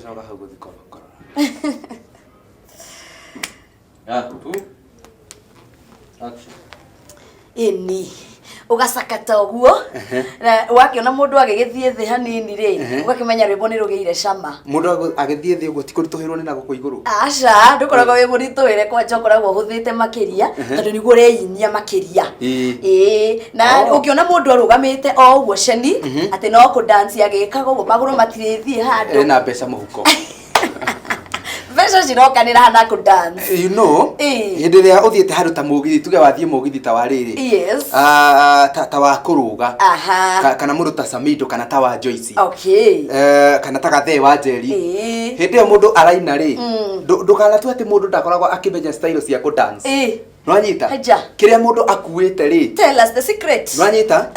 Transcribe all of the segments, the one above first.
Coka hau gũthiĩ kũrora. Ya, tu. Action. Ĩni ũgacakata ũguo na wakĩona mũndũ agĩgĩthiĩ thĩ hanini rĩ, ũgakĩmenya rwĩmbo nĩ rũgĩire cama. Mũndũ agĩthiĩ thĩ ũguo ti kũritũhĩrwo nĩ na gũkũ igũrũ. Aca, ndũkoragwo wĩ mũritũhĩre, kwanja ũkoragwo ũhũthĩte makĩria tondũ nĩguo ũreinia makĩria. Ĩĩ, na ũngĩona mũndũ arũgamĩte o ũguo ceni atĩ no kũ dance agĩkaga ũguo, magũrũ matirĩthiĩ handũ, Ena mbeca mũhuko. Mbeca cirokanĩra na kũ dance. Hĩndĩ ĩrĩa ũthiĩte handũ ta mũgithi, tuge wathiĩ mũgithi ta wa rĩrĩ, ah, ta wa kũrũga, kana mũndũ ta Samido kana ta wa Joyce, kana ta Gathee wa Njeri, hĩndĩ ĩyo mũndũ araina rĩ, ndũkanatue atĩ mũndũ ndakoragwo akĩmenya style cia kũ dance. Nwanyita? Haja. Kĩrĩa mũndũ akuĩte rĩ, Tell us the secret. Nwanyita?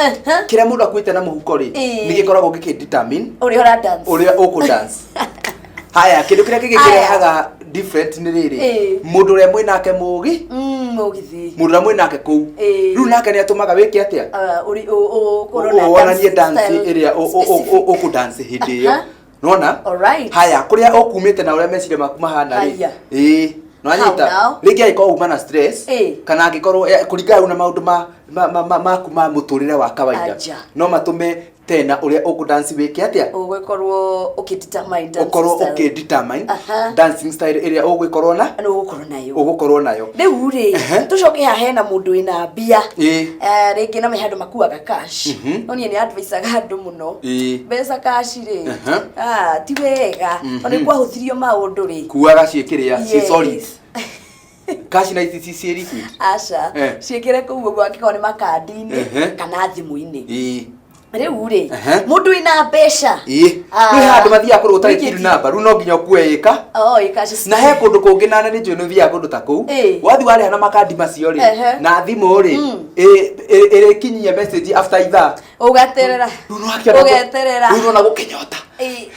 Kĩrĩa mũndũ akuĩte na mũhuko rĩ, nĩ gĩkoragwo gĩkĩ determine ũrĩa ũra dance. Ũrĩa ũkũ dance. Haya, kĩndũ kĩrĩa kĩngĩ kĩrehaga different nĩ rĩrĩ, mũndũ ũrĩa mwĩnake mũgi Mũgithi. Mũndũ ũrĩa mwĩnake kũu, rĩu nake nĩ atũmaga wĩke atĩa? Ũkorwo na wonanie dance style ĩrĩa specific. ũkũ dance hĩndĩ ĩyo. Nona? Alright. Haya, kũrĩa ũkumĩte na ũrĩa meciria maku mahana rĩ, Haya. Ĩĩ, nwanyita? How now? Rĩngĩ angĩkorwo uma na stress, kana angĩkorwo kũringana rĩu na maũndũ maku ma mũtũrĩre wa kawaida, Aja. no matũme tena ũrĩa ũkũ dance wĩke atĩa? Ũgũkorwo ũkĩ-determine dancing Ũkorwo style. ũkĩ determine dancing style ĩrĩa ũgũgĩkorwo na Nĩ ũgũkorwo nayo. Ũgũkorwo nayo. Rĩu rĩ, tũcoke haha hena mũndũ wĩna mbia. Rĩngĩ na me handũ makuaga cash, no niĩ nĩ advisaga andũ mũno, mbeca cash rĩ, ah, ti wega tondũ nĩ kwahũthirio maũndũ rĩ. Kuaga ciĩ kĩrĩa, ciĩ solid. Cash na ici ciĩ liquid. Aca. Ciĩkĩre kũu ũguo, angĩkorwo nĩ makandi-inĩ kana thimũ-inĩ. Rĩu rĩ, mũndũ wĩna mbeca, Ah, Kwĩ handũ mathiaga kũrũ ũtarĩ wiki till number, rĩu no nginya ũkue ĩka. Oh, ĩ cash. Na he kũndũ kũngĩ na nĩ njũĩ nĩ ũthiaga kũndũ ta kũu, wathiĩ warĩha na makandi macio rĩ, na thimũ rĩ, ĩrĩkinyia message after ithaa. Ũgeterera. Rĩu nĩwakĩona Ũgeterera. Rĩu nĩwona gũkĩnyota.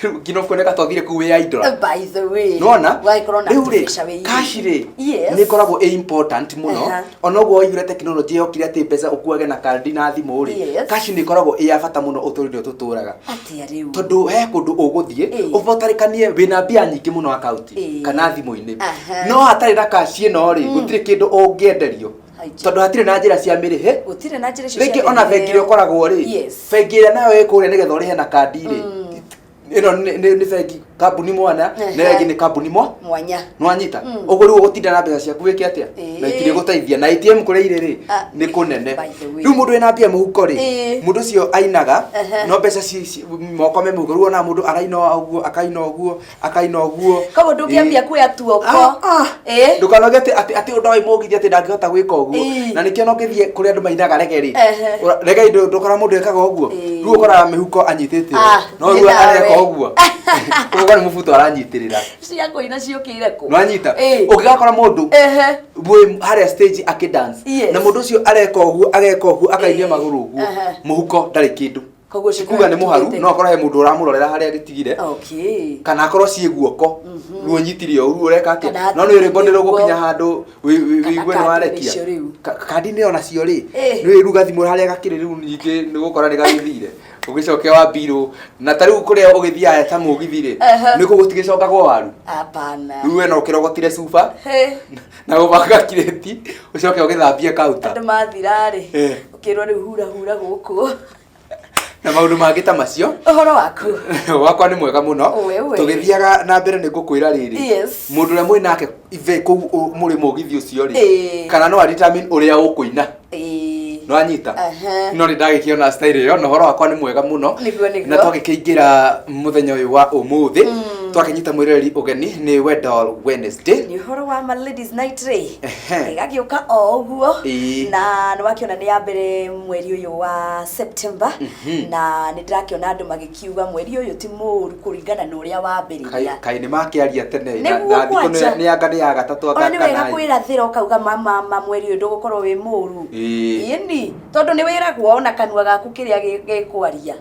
Rĩu nginya ũkuoneka twathire kũu wĩ idle. By the way, Nĩwona? Ũgagĩkorwo na Rĩu rĩ, tũbeca wĩ cash rĩ, nĩ ĩkoragwo ĩ important mũno. Ona ũguo waiguire technology yokire atĩ mbeca ũkuage na kandi na thimũ rĩ, cash nĩ ĩkoragwo ĩ ya bata mũno ũtũũro-inĩ ũyũ tũtũraga. Atĩa rĩu? Tondũ he kũndũ ũgũthiĩ ũbatarĩkanie wĩna mbia nyingĩ mũno akaunti kana thimũ-inĩ, no hatarĩ na cash ĩno rĩ, gũtirĩ kĩndũ ũngĩenderio, Haija. tondũ hatirĩ na njĩra cia mĩrĩhe. Gũtirĩ na njĩra icio Rĩngĩ cia ona bengi ĩrĩa mĩrĩhe. ũkoragwo rĩ, bengi ĩrĩa nayo ĩ kũrĩa nĩgetha ũrĩhe na kandi rĩ, ĩno nĩ bengi kambuni mwana na ĩyo ĩngĩ nĩ kambuni mwa Mwanya. Nwanyita ũguo? Rĩu ũgũtinda na mbeca ciaku wĩke atĩa? Na itirĩgũteithia na ATM kũrĩa irĩ rĩ, Ah, nĩ kũnene. by the way. Rĩu mũndũ wĩna mbia mũhuko rĩ, mũndũ ũcio ainaga no mbeca moko me mũhuko. Rĩu ona mũndũ araina ũguo, akaina ũguo, akaina ũguo. Koguo ndũngĩambia kuoya tuoko. Ah, ah. Ndũkanoge atĩ ũndũ wa mũgithi atĩ ndangĩhota gwĩka ũguo. Na nĩkĩo no ngĩthiĩ kũrĩa andũ mainaga reggae rĩ, reggae ndũkora mũndũ ekaga ũguo. Rĩu ũkoraga mĩhuko anyitĩte ũũ. Ah, No rĩu nĩ nawe. areka ũguo, ũgakora nĩ mũbuto aranyitĩrĩra. Cia kũina ciũkĩire kũ? Nwanyita? Ũngĩgakora mũndũ wĩ harĩa stage akĩ dance, na mũndũ ũcio areka ũguo, ageka ũguo, akainia magũrũ ũguo, mũhuko ndarĩ kĩndũ. Koguo ũcio Kuga nĩ mũharu, nĩwe no akorwo he mũndũ ũramũrorera harĩa agĩtigire, kana akorwo ciĩ guoko, ruo nyitire ũru ũreka atĩa. Kana No nĩ rwĩmbo nĩ rũgũkinya guo. Handũ Kana wĩigue nĩ kandi warekia. nĩcio rĩu. Kandi-inĩ onacio rĩ, nĩ ruga thimũ harĩa gakĩrĩ rĩu, ningĩ nĩ gũkora nĩ gagĩthire ũgĩcoke wa mbirũ. Na ta rĩu kũrĩa ũgĩthiaga ta mũgithi rĩ, nĩ kũ gũtigĩcokagwo waru. Hapana. Rĩu we no ũkĩrogotire cuba He. na gũbanga kirĩti, ũcoke ũgĩthambie kauta. Andũ mathira rĩ, ũkĩrwo rĩu hura hura gũkũ. Na maũndũ mangĩ ta macio. Ũhoro waku? Wakwa nĩ mwega mũno. Ũwe, ũwe. Tũgĩthiaga na mbere nĩ ngũkwĩra rĩrĩ, mũndũ ũrĩa mwĩ nake ithe kũu mũrĩ mũgithi ũcio rĩ, kana no a-determine ũrĩa ũkũina. Nĩwanyita? No nĩ ndagĩkĩona style ĩyo, na ũhoro wakwa nĩ mwega mũno. Nĩguo, nĩguo. Na twagĩkĩingĩra mũthenya ũyũ wa ũmũthĩ, twakĩnyita mwĩroreri ũgeni nĩ Wendol Wednesday. Nĩ ũhoro wa ma ladies night rĩ, ĩgagĩũka o ũguo. Na nĩ wakĩona nĩ ya mbere mweri ũyũ wa September, na nĩ ndĩrakĩona andũ magĩkiuga mweri ũyũ ti mũũru kũringana na ũrĩa wambĩrĩria. Kaĩ nĩ makĩaria tene Nĩguo na thikũ kwanja. nĩ anga nĩ ya gatatũ anga Ona nĩ wega kana ĩ. Kwĩrathĩra ũkauga ma mweri ũyũ ndũgũkorwo wĩ mũũru. Ĩni tondũ nĩ wĩragwo ona kanua gaku kĩrĩa gĩkwaria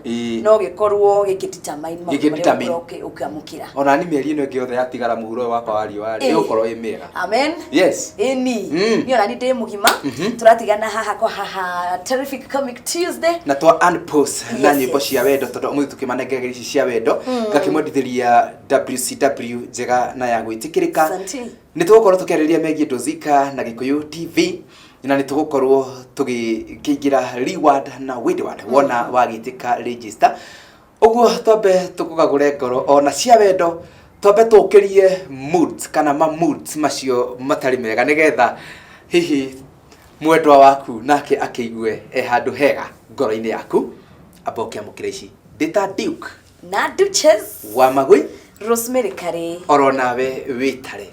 no gĩkorwo gĩkĩ determine maũndũ marĩa Gĩkĩ-determine. ũgũkorwo ũkĩamũkĩra. Ona Ona ni mĩeri ĩno ĩngĩ yothe yatigara mũhuro ũyũ wakwa wa riũa rĩ, ĩgũkorwo ĩ mĩega. Amen. Yes. Ĩni. Niĩ ona ni ndĩ mũgima. Tũratigana haha kwa haha Terrific Comic Tuesday. Na twa unpost na nyĩmbo cia wendo, tondũ ũmũthĩ tũkĩmanengera ici cia wendo, ngakĩmwendithĩria WCW njega na ya gwĩtĩkĩrĩka. Asante. Nĩ tũgũkorwo tũkĩarĩrĩria megiĩ Dozika na Gĩkũyũ TV, na nĩ tũgũkorwo tũgĩkĩingĩra reward na widward wona wagĩtĩka register. Ũguo twambe tũkũgagũre ngoro ona cia wendo, twambe tũkĩrie moods kana ma moods macio matarĩ mega, nĩgetha hihi mwendwa waku nake akĩigue e handũ hega ngoro-inĩ yaku. Amba ũkĩamũkĩra ici ndĩ ta Duke na Duchess wa Magui Rosemary Kari. Oro nawe wĩtare.